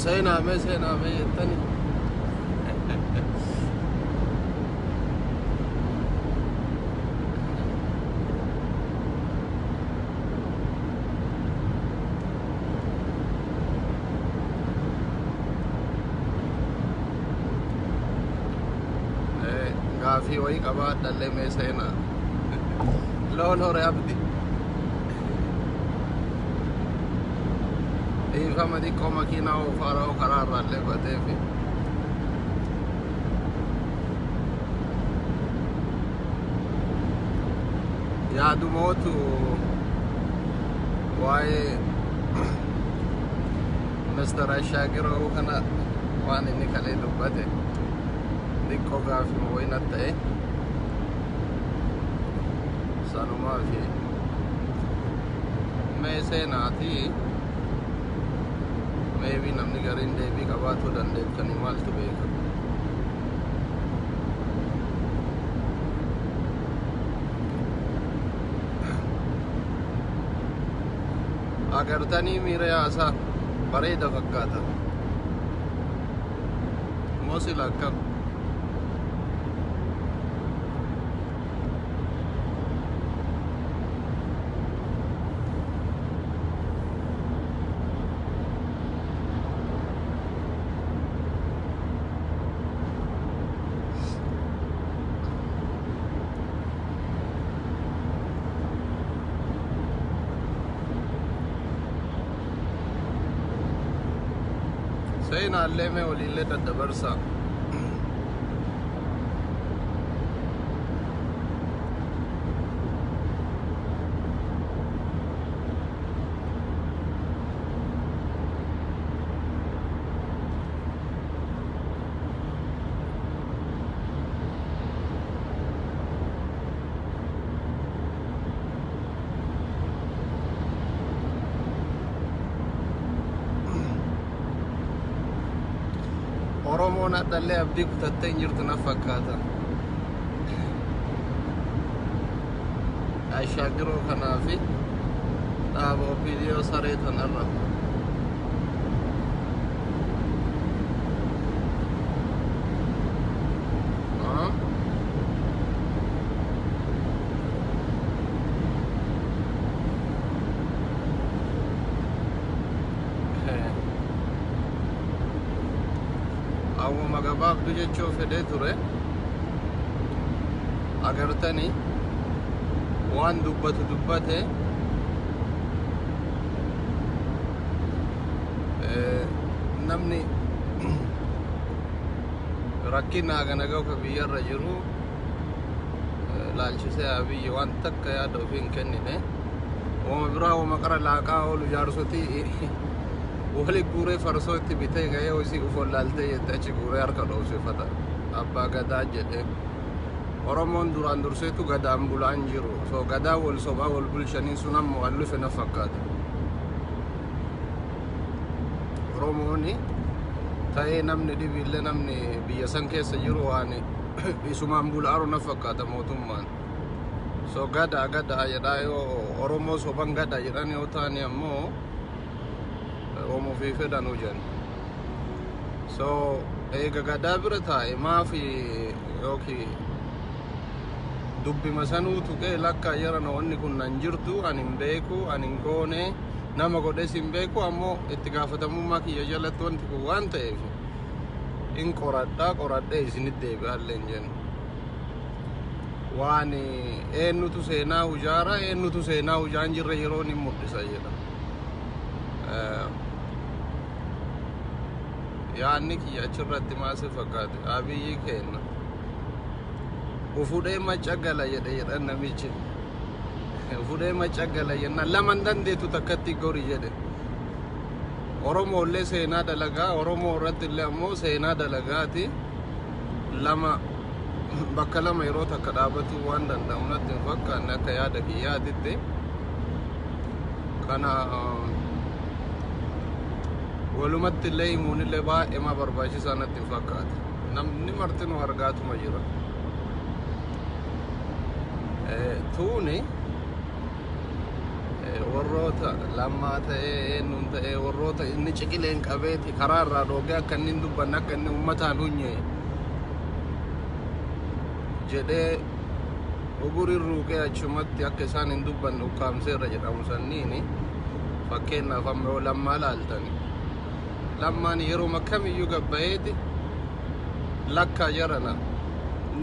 Seenaa mee seenaa mee jettani. Gaafii wayii qabaadhallee mee seenaa. Loon hore abdi. Dhiifama xiqqoo makiinaa oofaara karaa irraallee bateefi. Yaadumootu waa'ee Mr. Ashaagiroo kana waan inni kalee dubbate xiqqoo gaafii wayii natti ta'e. Sanumaa fi mee seenaati maybe namni gariin deebii qabaatuu dandeettanii maaltu beeka. Agartanii miira yaasaa bareeda fakkaata. Moo sila akkam? Seenaallee mee waliillee daddabarsaa. Oromoon hadhallee abdii kutattee hin jirtu na fakkaata. Ashaagiroo kanaa fi dhaaba OPDO saree tanarra. Ah? Awwuma gabaabduu jechuu fedhee ture. Agartanii waan dubbatu dubbate namni rakkina hagana gahu ka biyyarra jiru laalchisee Abiyyi waan takka yaada ofii hin kennine. Wama biraa wama qara laaqaa oolu jaarsotii wali guuree farsoo itti bitee ga'ee hojii uf wallaaltee jette achi guuree harka dhoofsifata. Abbaa gadaa jedhee. Oromoon duraan durseetu gadaan bulaan jiru. So gadaa wal sobaa wal bulchanii sun amma waan lufe na fakkaata. Oromoon ta'ee namni dhibiillee namni biyya san keessa jiru waan isumaan bulaaru na fakkaata mootummaan. So gadaa gadaa jedhaa yoo Oromoo soban gadaa jedhan yoo ta'ani ammoo Oromoo fi fedhan hujan. So eega gadaa bira taa'e maafi yookiin dubbima sanuu tuqee lakkaa jedhan wanni kun nan jirtu ani hin beeku ani hin goone nama godhes hin beeku ammoo itti gaafatamummaa kiyya jalatti wanti kun waan ta'eef in qoradhaa qoradhee isinitti deebi'allee hin jennu. Waan eenyutu seenaa hujaara eenyutu seenaa hujaan jirre yeroon hin mul'isa jedha. Yaanni kiyya achirratti maal si fakkaate Abiyyi kenna. Ufudhee macca gala jedhe jedhan namichi. Ufudhee macca gala jennaan laman dandeetu takkatti gori jedhe. Oromoo illee seenaa dalagaa Oromoo irratti illee ammoo seenaa dalagaati. Lama bakka lama yeroo takka dhaabatu waan danda'amu natti hin fakkaanne akka yaada kiyyaatitti. Kana walumatti illee himuun illee baay'ee ma barbaachisaa natti hin fakkaatu. Namni martinuu argaatuma jira. Tuuni Warroota Lammaa ta'ee, eenyuun ta'ee, warroota inni ciqileen qabeeti karaa irraa dhoogee akka inni hin dubbanne, akka inni uummataan hunye jedhee ugurin ruuqee achumatti akka isaan hin dubbanne ukkaamseerra jedhamu sanniini. Fakkeenyaaf, amma yoo Lammaa laaltani, Lammaan yeroo kamiyyuu gabbayeeti lakkaa jarana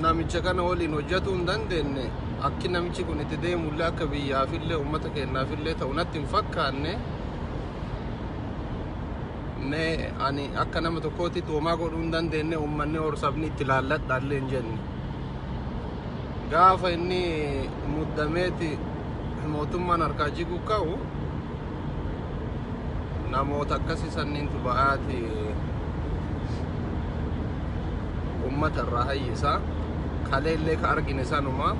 namicha kana waliin hojjetuu hin dandeenye, akki namichi kun itti deemullee akka biyyaafillee uummata keenyaafillee ta'u natti hin fakkaanne. Mee ani akka nama tokkootitti homaa godhuu hin dandeenye, uummanni horsabni itti laalladhaallee hin jenne. Gaafa inni muddameeti mootummaan harkaa jigu ka'u, namoota akkasii sanniintu ba'aati ummata irraa hayyisaa. Kaleellee ka argine sanuma,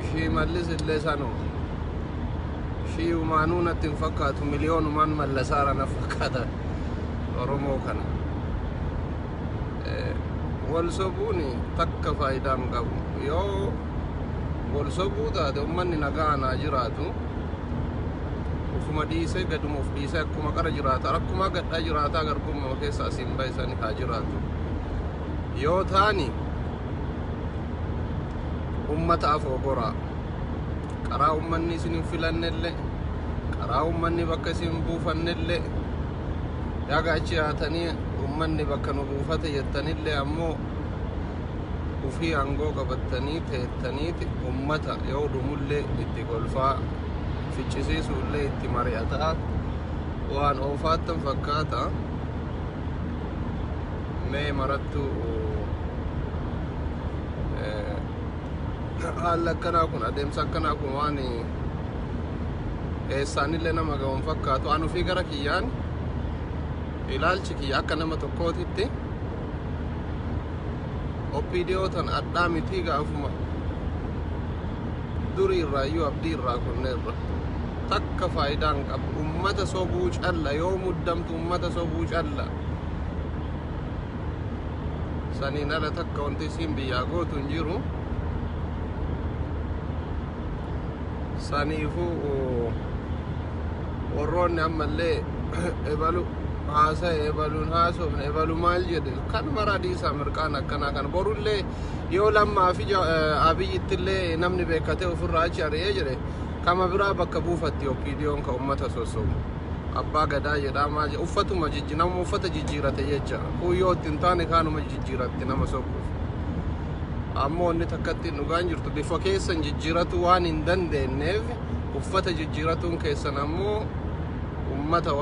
Shimallis illee sanuma. Shiumaanuu natti hin fakkaatu, miliyoonumaan mallasaara na fakkaata. Oromoo kana wal sobuun takka faayidaa hin qabu. Yoo wal sobuu taate, ummanni nagaa anaa jiraatu, ufuma dhiisee, gaduma uf dhiisee akkuma qara jiraata, akkuma gadhaa jiraataa, garbummaa keessa asiin bahisanii haa jiraatu. Yoo taani ummata afoo goraa, karaa ummanni isin hin filannellee, karaa ummanni bakka isin buufannellee yaga achi yaatanii ummanni bakka nu buufate jettanillee, ammoo ufii aangoo qabattanii teettaniiti ummata yoo dhumullee itti kolfaa, ficcisiisuullee itti mari'ataa waan oofaattan fakkaata. Mee marattu haalli akkanaa kun, adeemsa akkanaa kun waan eessaanillee nama ga'uun fakkaatu. An ufii gara kiyyaan ilaalchi kiyya akka nama tokkootitti OPDO tan adhaa mitii, gaafuma durii irraayyuu abdii irraa kunneerra. Takka faayidaa hin qabu, ummata sobuu calla. Yoo muddamtu ummata sobuu calla, saniin ala takka wanti isiin biyyaa gootu hin jiru. Saniifuu warroonni ammallee ebalu haasa'e, ebaluun haasofne, ebalu maal jedhe kan mara dhiisaa. Mirqaan akkanaa kana borullee yoo Lammaa fi Abiyyittillee namni beekatee ofirraa achi ari'ee jedhe, kama biraa bakka buufatti OPDOn ka ummata sossobu. Abbaa gadaa jedhaa maal jedha, uffatuma jijji, nama uffata jijjiirate jecha kuyyoo itti hin taane kaanuma jijjiiratti nama sobuuf. Ammoo inni takkatti dhugaan jirtu, bifa keessan jijjiiratu waan hin dandeenyeef uffata jijjiiratuun keessan ammoo ummata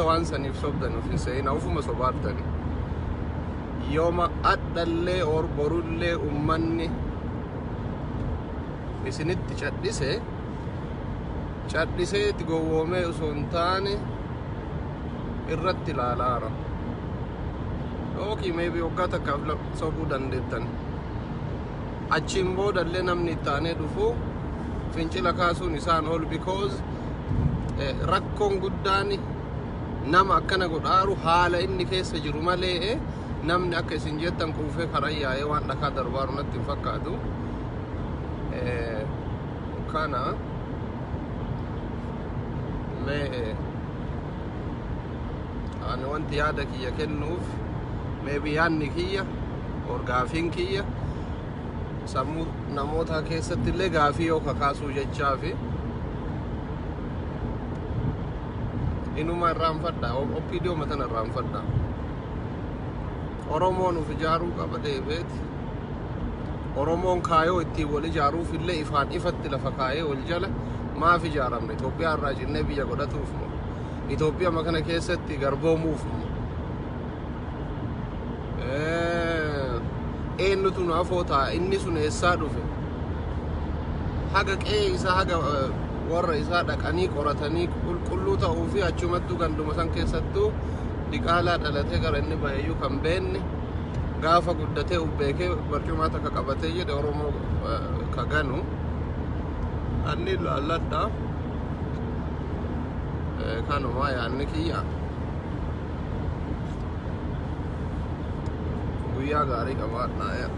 waan saniif sobdan of hin se'ina, ufuma sobaartani. Yooma adhallee or borullee ummanni isinitti cadhise, cadhisee itti gowwoomee osoo hin taane irratti ilaalaara. Yookiin maybe waggaa takkaaf sobuu dandeettan. Achiin boodallee namni itti aanee dhufu fincila kaasuun isaan oolu, because rakkoon guddaan nama akkana godhaaru haala inni keessa jiru malee namni akka isin jettan quufee karaa yaa'ee waan dhakaa darbaaru natti hin fakkaatu. Kana mee ani wanti yaada kiyya kennuuf, maybe yaadni kiyya or gaafiin kiyya sammuu namoota keessatti illee gaafii yoo kakaasuu jechaafi inuma irraanfadha. OPDO matan irraanfadha. Oromoon uf ijaaruu qaba deebeeti. Oromoon kaayoo ittiin wal ijaaruuf illee ifaan ifatti lafa kaayee wal jala maaf ijaaramne? Itoophiyaa irraa cinnee biyya godhatuuf moo Itoophiyaa kana keessatti garboomuuf moo eenyutu nu afoo ta'a? Inni sun eessaa dhufe? Haga qe'ee isaa, haga warra isaa dhaqanii qoratanii qulqulluu ta'uu fi achumattuu ganduma san keessattuu diqaalaa dhalatee gara inni baheyyuu kan beenne, gaafa guddatee ubbeekee barcumaa takka qabatee jedhe Oromoo ka ganu anni laalladha. Kanuma yaanni kiyya. Guyyaa gaarii qabaadhaa.